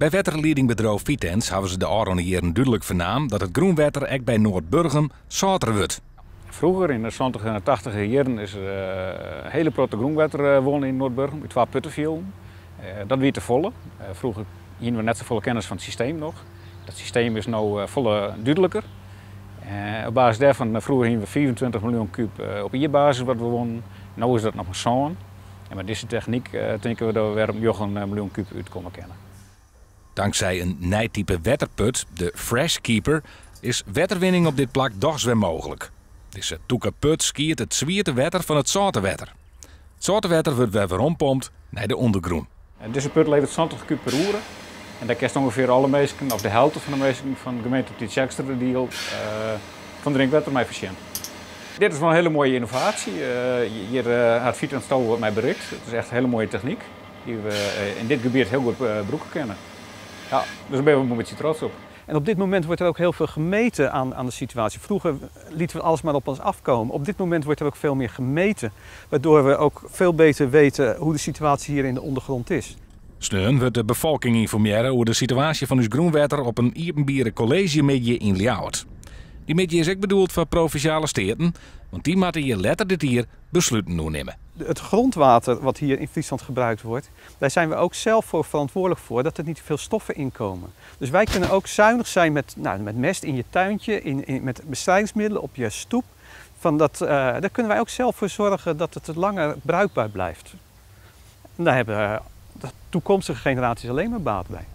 By wetterliedingbedriuw Vitens hawwe se de ôfrûne jierren dúdlik fernaam dat it grûnwetter ek by Noardburgum sâlter wurdt. Froeger, yn de santiger en de tachtiger jierren, is der in hiele protte grûnwetter wûn yn Noardburgum, út twa puttefjilden. Dat wie te folle. Froeger hiene we net safolle kennis fan it systeem noch. Dat systeem is no folle dúdliker. Op basis dêrfan, froeger hiene we 25 miljoen kúb op jierbasis wat we wûnen. No is dat noch mar sân. En mei dizze technyk tinke we dat we wer op njoggen miljoen kúb útkomme kinne. Tanksij in nij type wetterput, de Fresh Keeper, is wetterwinning op dit plak dochs wer mooglik. Dizze tûke put skiedt it swiete wetter fan it sâlte wetter. It sâlte wetter wurdt wer werompompt nei de ûndergrûn. Dizze put leveret 70 kúb per oere en dêr kinst ûngefear alle minsken, of de helte fan de minsken fan de gemeente Tytsjerksteradiel fan drinkwetter mei foarsjen. Dit is wol in hiele moaie ynnovaasje. Hjir hat Vitens toch wat mei berikt. It is echt in hiele moaie technyk dy't we yn dit gebiet hiel goed brûke kinne. Ja, dus dêr binne we in bytsje trots op. En op dit moment wordt er ook heel veel gemeten aan de situatie. Vroeger lieten we alles maar op ons afkomen. Op dit moment wordt er ook veel meer gemeten, waardoor we ook veel beter weten hoe de situatie hier in de ondergrond is. Sneon wurdt de befolking ynformearre oer de situaasje fan ús grûnwetter op in iepenbiere kolleezjemiddei yn Ljouwert. Dy middei is ek bedoeld foar provinsjale steaten, want dy moatte hjir letter dit jier besluten oer nimme. Het grondwater wat hier in Friesland gebruikt wordt, daar zijn we ook zelf voor verantwoordelijk voor dat er niet te veel stoffen in komen. Dus wij kunnen ook zuinig zijn met, nou, met mest in je tuintje, met bestrijdingsmiddelen op je stoep. Van dat, daar kunnen wij ook zelf voor zorgen dat het langer bruikbaar blijft. En daar hebben de toekomstige generaties alleen maar baat bij.